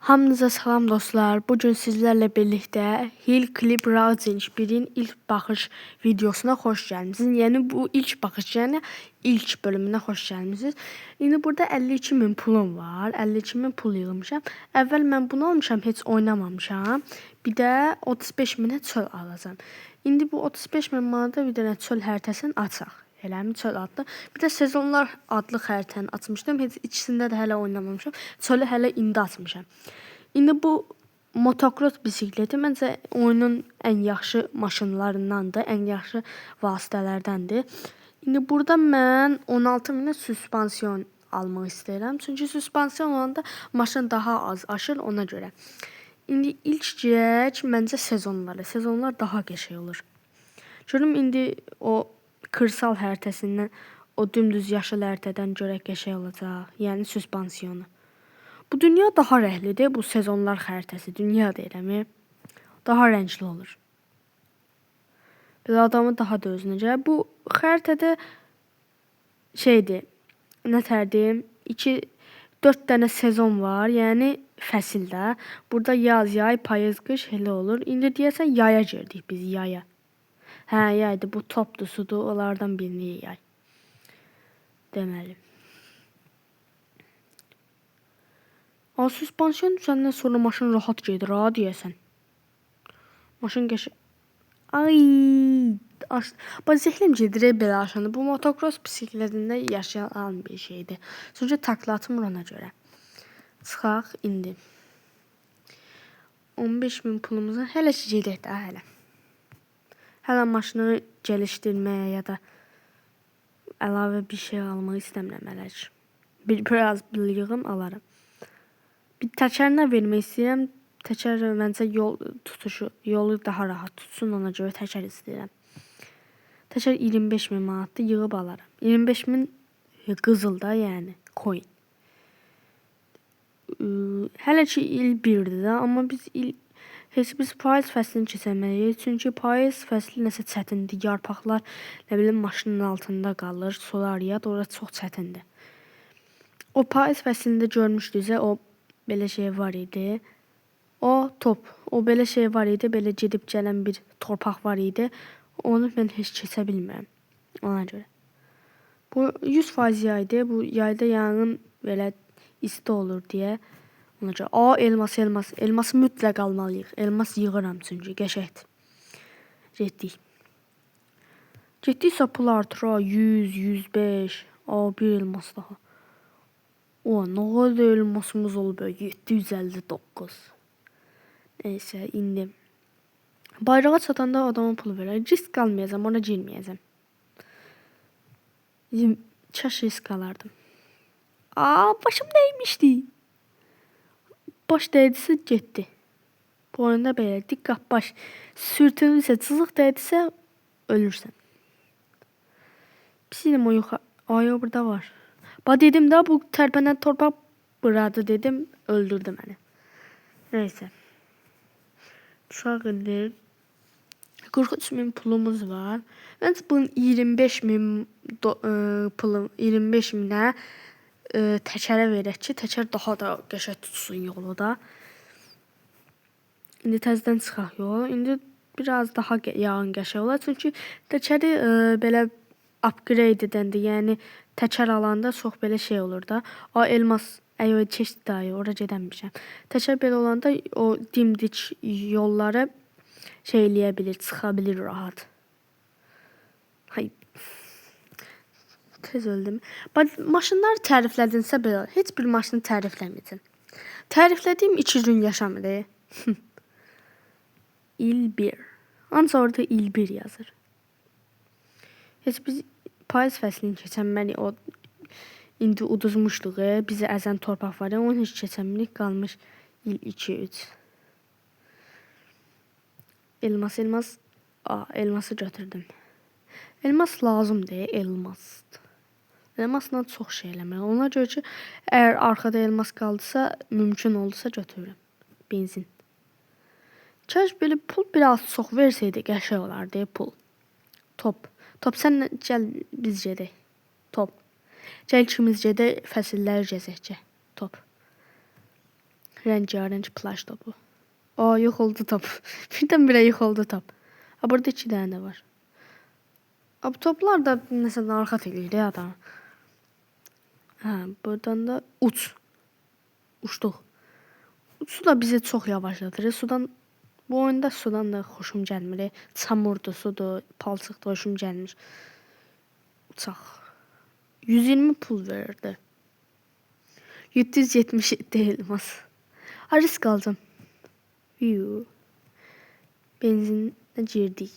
Hamınıza salam dostlar. Bugün sizlerle birlikte Hill Clip Racing 1'in ilk baxış videosuna xoş gəlmisiniz. Yəni bu ilk baxış, yəni ilk bölümünə xoş gəlmisiniz. İndi burada 52 min pulum var. 52 min pul yığmışam. Əvvəl mən bunu almışam, heç oynamamışam. Bir də 35 minə çöl alacağam. İndi bu 35 min manata bir dənə çöl xəritəsini açaq. Eləmi çöl adlı. Bir də sezonlar adlı xəritəni açmışdım. Heç ikisində də hələ oynamamışam. Çölü hələ indi açmışam. İndi bu motokros bisikleti məncə oyunun ən yaxşı maşınlarındandır, ən yaxşı vasitələrdəndir. İndi burada mən 16 minə süspansiyon almaq istəyirəm. Çünki süspansiyon olanda maşın daha az aşır ona görə. İndi ilk girək məncə sezonlara. Sezonlar daha qəşəng olur. Görüm indi o kırsal xəritəsindən, o dümdüz yaşıl xəritədən görək qəşəng olacaq. Yəni süspansiyonu. Bu dünya daha rənglidir. Bu sezonlar xəritəsi. Dünya deyirəm. Daha rəngli olur. Belə adamı daha da özünə gəlir. Bu xəritədə şeydir. Nə tər deyim? 2 4 dənə sezon var. Yəni fəsildə. Burada yaz, yay, payız, qış elə olur. İndi deyəsən yaya girdik biz, yaya. Hə, yaydır. Bu topdur, sudur. Onlardan birini yay. Deməli. A, süspansiyon düşəndən sonra maşın rahat gedir ha deyəsən. Maşın qəşəng. Ay, aş. Bax zehrim gedir belə aşanda. Bu motokros bisikletində yaşanan bir şeydir. Çünki takla atmır ona görə. Çıxaq indi. 15 min pulumuza hələ ki gedək də hələ. Hələ maşını gelişdirməyə ya da əlavə bir şey almaq istəmirəm hələ ki. Biraz pul yığım alaram. Bir təkərinə vermək istəyirəm. Təkər məncə yol tutuşu, yolu daha rahat tutsun, ona görə təkər istəyirəm. Təkər 25 min manatdır, yığıb alaram. 25 min qızıl da, yəni coin. Hələ ki il 1-dir də, amma biz il heç biz payız fəslini keçəməyik. Çünki payız fəsli nəsə çətindir. Yarpaqlar nə bilim maşının altında qalır, solariyat, ora çox çətindir. O payız fəslində görmüşdünüz, o belə şey var idi. O top, o belə şey var idi, belə gedib gələn bir torpaq var idi. Onu mən heç keçə bilmirəm. Ona görə. Bu 100% yaydı. Bu yayda yanğın belə isti olur deyə. Ona görə. A, elmas, elmas. Elması mütləq almalıyıq. Elmas yığıram çünki qəşəngdir. Getdik. Getdikcə pul artır ha. 100, 105. A, bir elmas daha. O, nə qədər elmasımız olub 759. Neysə, indi. Bayrağa çatanda adama pul verər. Risk almayacağam, ona girməyəcəm. Kaş risk alardım. Aa, başım dəymişdi. Baş dəydisə getdi. Bu oyunda belə diqqət baş sürtünürsə, cızıq dəydisə ölürsən. Pis idim o yuxarı. Ay, o burada var. Ba dedim də bu tərpənən torpaq buradır dedim, öldürdü məni. Neysə. Uşaq indi 43 min pulumuz var. Məncə bunun 25 min pulu 25 minə təkərə verək ki, təkər daha da qəşəng tutsun yolu da. İndi təzədən çıxaq yola. İndi biraz daha yağın qəşəng olar. Çünki təkəri belə upgrade edəndə, yəni təkər alanda çox belə şey olur da. A, elmas əy keçdi dayı, ora gedəmişəm. Təkər belə olanda o dimdik yolları şey eləyə bilir, çıxa bilir rahat. Hay. Tez öldüm. Bax, maşınları təriflədinsə belə, heç bir maşını tərifləməyəcəm. Təriflədiyim 2 gün yaşamır. İl 1. Ancaq orada il 1 yazır. Heç biz payız fəslini keçənməli o indi uduzmuşduq. Bizi əzən torpaq var. Onu heç keçəmirik. Qalmış il 2 3. Elmas, elmas. A, elması götürdüm. Elmas lazımdır, elmas. Elmasla çox şey eləmək. Ona görə ki, əgər arxada elmas qaldısa, mümkün oldusa götürürəm. Benzin. Kaş belə pul biraz çox versəydi, qəşəng olardı pul. Top. Top sən gəl biz gedək. Top. Gəl ikimiz gedək, fəsilləri gəzək. Top. Rəngarəng plaj topu. O, yox oldu top. Birdən-birə yox oldu top. Ha, burada 2 dənə də var. Ha, bu toplar da nəsə narahat eləyir adamı. Hə, buradan da uç. Uçduq. Su da bizi çox yavaşladır. Sudan bu oyunda sudan da xoşum gəlmir. Çamurdur, sudur, palçıqdır, xoşum gəlmir. Uçaq. 120 pul verirdi. 777 elmas. Ha, risk alacağım. Yuu. Benzinə girdik.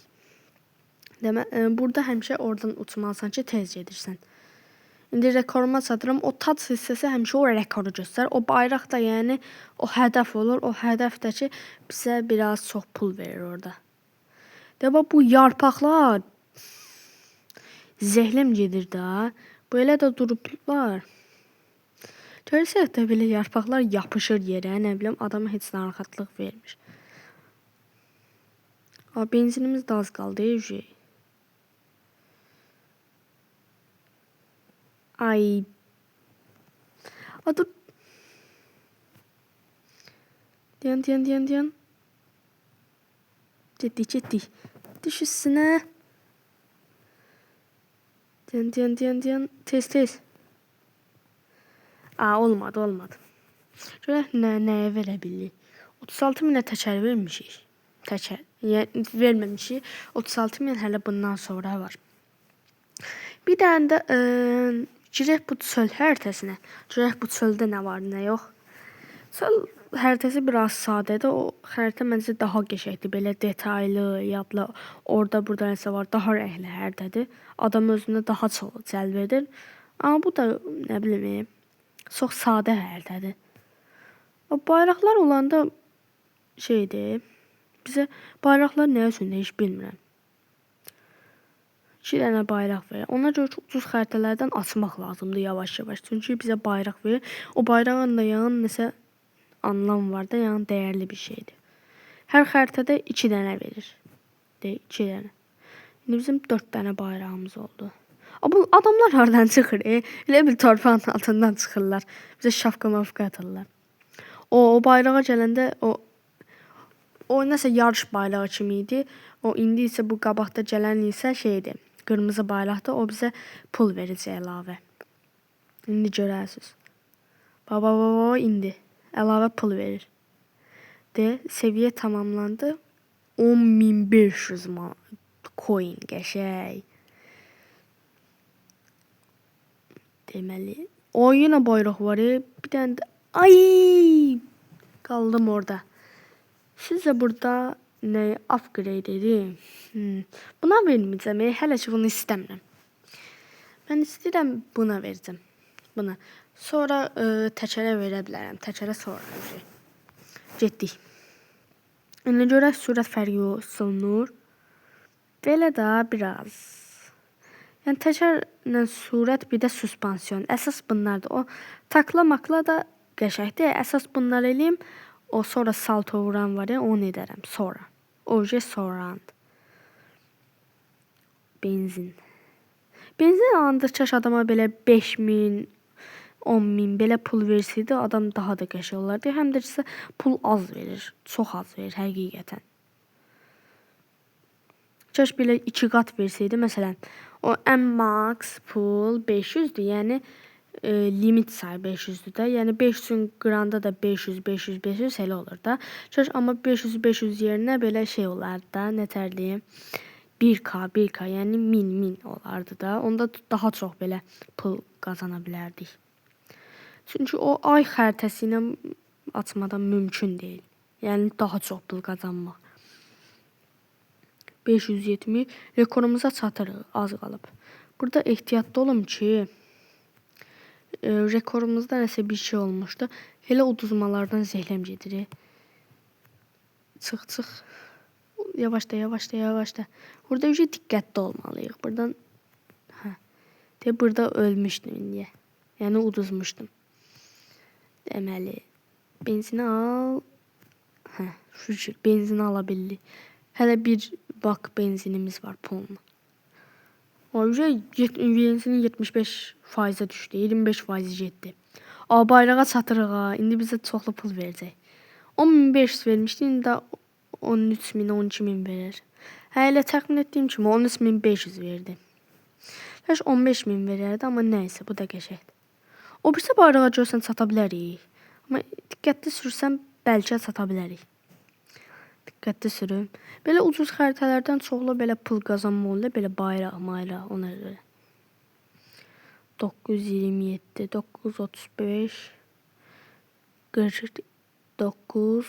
Demə, burada həmişə oradan uçmalısan ki, tez gedirsən. İndi rekoruma çatıram. O tac hissəsi həmişə o rekoru göstərir. O bayraq da yəni o hədəf olur. O hədəf də ki, bizə biraz çox pul verir orada. Də bax bu yarpaqlar zehlim gedir də. Bu elə də durublar. Görürsünüz də belə yarpaqlar yapışır yerə, nə bilim, adama heç narahatlıq vermir. A, benzinimiz də az qaldı. Ay. A, dur. Dayan, dayan, dayan, dayan. Getdik, getdik. Düş üstünə. Dayan, dayan, dayan, dayan. Tez, tez. Aa, olmadı, olmadı. Görək nəyə verə bildik. 36 minə təkər vermişik. Təkər, yəni verməmişik. 36 min hələ bundan sonra var. Bir dənə də girək bu çöl xəritəsinə. Görək bu çöldə nə var, nə yox. Çöl xəritəsi biraz sadədir. O xəritə məncə daha qəşəngdir. Belə detaylı, yadlı, orada burada nəsə var, daha rəngli xəritədir. Adam özünə daha çox cəlb edir. Amma bu da nə bilim, çox sadə xəritədir. O bayraqlar olanda şeydir. Bizə bayraqlar nə üçündür heç bilmirəm. 2 dənə bayraq verir. Ona görə ki, ucuz xəritələrdən açmaq lazımdır yavaş-yavaş. Çünki bizə bayraq verir. O bayrağın da yəni nəsə anlam var da, yəni dəyərli bir şeydir. Hər xəritədə 2 dənə verir. De, 2 dənə. İndi bizim 4 dənə bayrağımız oldu. A, bu adamlar hardan çıxır? Elə bil torpağın altından çıxırlar. Bizə şapka mafka atırlar. O bayrağa gələndə o nəsə yarış bayrağı kimi idi. O indi isə bu qabaqda gələn isə şeydir. Qırmızı bayraqdır. O bizə pul verəcək əlavə. İndi görərsiniz. Baba baba indi əlavə pul verir. De, səviyyə tamamlandı. 10.500 coin qəşəng. Deməli, o yenə bayraq var. Bir dənə də ay qaldım orada. Sizcə burada nə upgrade edim? Buna verməyəcəm. Hələ ki bunu istəmirəm. Mən istəyirəm buna verəcəm. Buna. Sonra təkərə verə bilərəm. Təkərə sonra şey. Getdik. İndi görək sürət fərqi olunur. Belə də biraz. Yəni təkərlə sürət bir də suspansiyon. Əsas bunlardır. O takla makla da qəşəngdir. Əsas bunları eləyim. O sonra salto vuran var ya, onu edərəm sonra. O sonrandır. Benzin. Benzin alanda kaş adama belə 5000, 10.000 belə pul verseydi adam daha da qəşəng olardı. Həm də isə pul az verir. Çox az verir həqiqətən. Kaş belə 2 qat verseydi, məsələn, o ən max pul 500-dür. Yəni limit sayı 500-dür də. Yəni 500-ün qıranda da 500, 500, 500 elə olur da. Kaş amma 500, 500 yerinə belə şey olardı da, nətər deyim, 1K, 1K, yəni 1000, 1000 olardı da. Onda daha çox belə pul qazana bilərdik. Çünki o ay xəritəsi ilə açmadan mümkün deyil. Yəni daha çox pul qazanmaq. 570 rekorumuza çatırıq, az qalıb. Burada ehtiyatlı olun ki, rekorumuzda nəsə bir şey olmuşdu. Elə uduzmalardan zehləm gedir. Çıx, çıx. Yavaşla, yavaşla, yavaşla. Burada bir diqqətli olmalıyıq. Buradan, hə. De, burada ölmüşdüm indiyə. Yəni uduzmuşdum. Deməli, benzini al. Hə, şükür, benzini ala bildik. Hələ bir bak benzinimiz var puluna. O benzinin 75%-ə düşdü. 25% getdi. A, bayrağa çatırıq ha. İndi bizə çoxlu pul verəcək. 10.500 vermişdi, indi də 13.000, 12.000 verir. Hə, elə təxmin etdiyim kimi 13.500 verdi. Kaş 15.000 verərdi, amma nəysə, bu da qəşəngdir. O birisi bayrağa görsən çata bilərik. Amma diqqətli sürsəm bəlkə çata bilərik. Diqqətli sürüm. Belə ucuz xəritələrdən çoxlu belə pul qazanma olur, belə bayraq, mayraq ona görə. 927, 935, 49.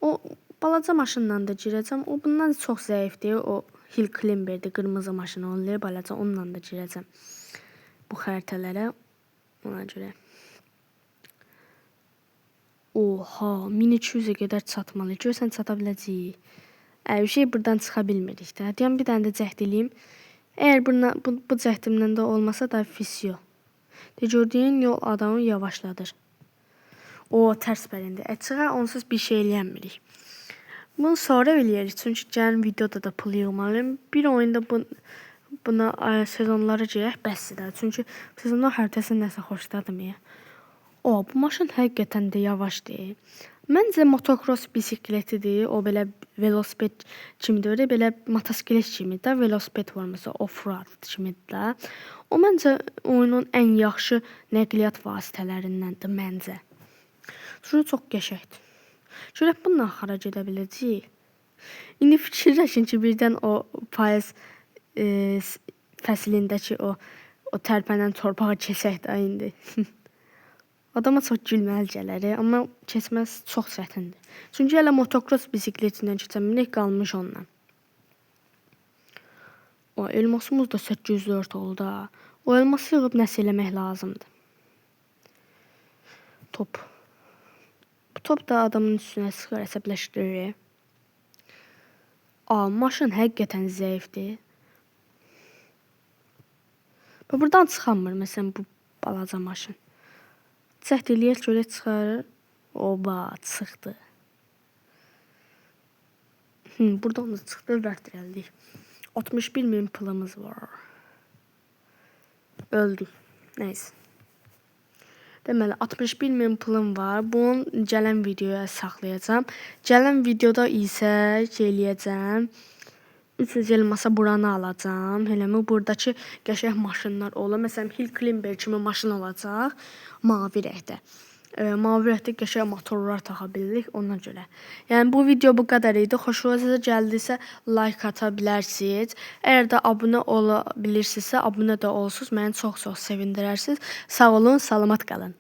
O balaca maşınla da girəcəm. O bundan çox zəifdir. O Hill Climber'dir, qırmızı maşın olur, balaca onunla da girəcəm. Bu xəritələrə ona görə. Oha, 1200-ə qədər çatmalıyıq. Görsən çata biləcəyik. Bir şey buradan çıxa bilmirik də. Deyəm bir dənə də cəhd eləyim. Əgər bu cəhdimdən də olmasa da fisyo. De gördüyün yol adamı yavaşladır. O tərs bərindi. Çıxa onsuz bir şey eləyəmirik. Bunu sonra eləyərik. Çünki gələn videoda da pul yığmalıyım. Bir oyunda buna sezonlara girək bəsdir də. Çünki sezonlar xəritəsi nəsə xoşladım ya. O, bu maşın həqiqətən də yavaşdır. Məncə motocross bisikletidir. O belə velosiped kimi deyil, belə motosiklet kimi də velosiped forması, off-road kimidir də. O məncə oyunun ən yaxşı nəqliyyat vasitələrindəndir məncə. Çünki çox qəşəngdir. Görək bununla hara gedə biləcəyik. İndi fikirləşin ki, birdən o payız fəslindəki o tərpənən torpağı keçək də indi. Adama çox gülməli gələr, amma keçməz çox çətindir. Çünki hələ motocross bisikletindən keçə bilmirik, qalmış ondan. O elmasımız da 804 oldu ha. O elması yığıb nəsə eləmək lazımdır. Top. Bu top da adamın üstünə çıxır, əsəbləşdirir. Maşın həqiqətən zəifdir. Bu buradan çıxamır məsələn bu balaca maşın. Cəhd eləyək görək çıxarır. Oba, çıxdı. Buradan da çıxdı, vərt gəldik. 61 min pulumuz var. Öldük. Nəysə. Deməli 61 min pulum var. Bunu gələn videoya saxlayacağam. Gələn videoda isə şey eləyəcəm. 300 elmasa buranı alacağam. Eləmi? Buradakı qəşəng maşınlar olur. Məsələn, Hill Climber kimi maşın olacaq. Mavi rəngdə. Mavi rəngdə qəşəng motorlar taxa bilirik ona görə. Yəni bu video bu qədər idi. Xoşunuza gəldisə like ata bilərsiniz. Əgər də abunə ola bilirsinizsə, abunə də olsunuz. Məni çox-çox sevindirərsiniz. Sağ olun, salamat qalın.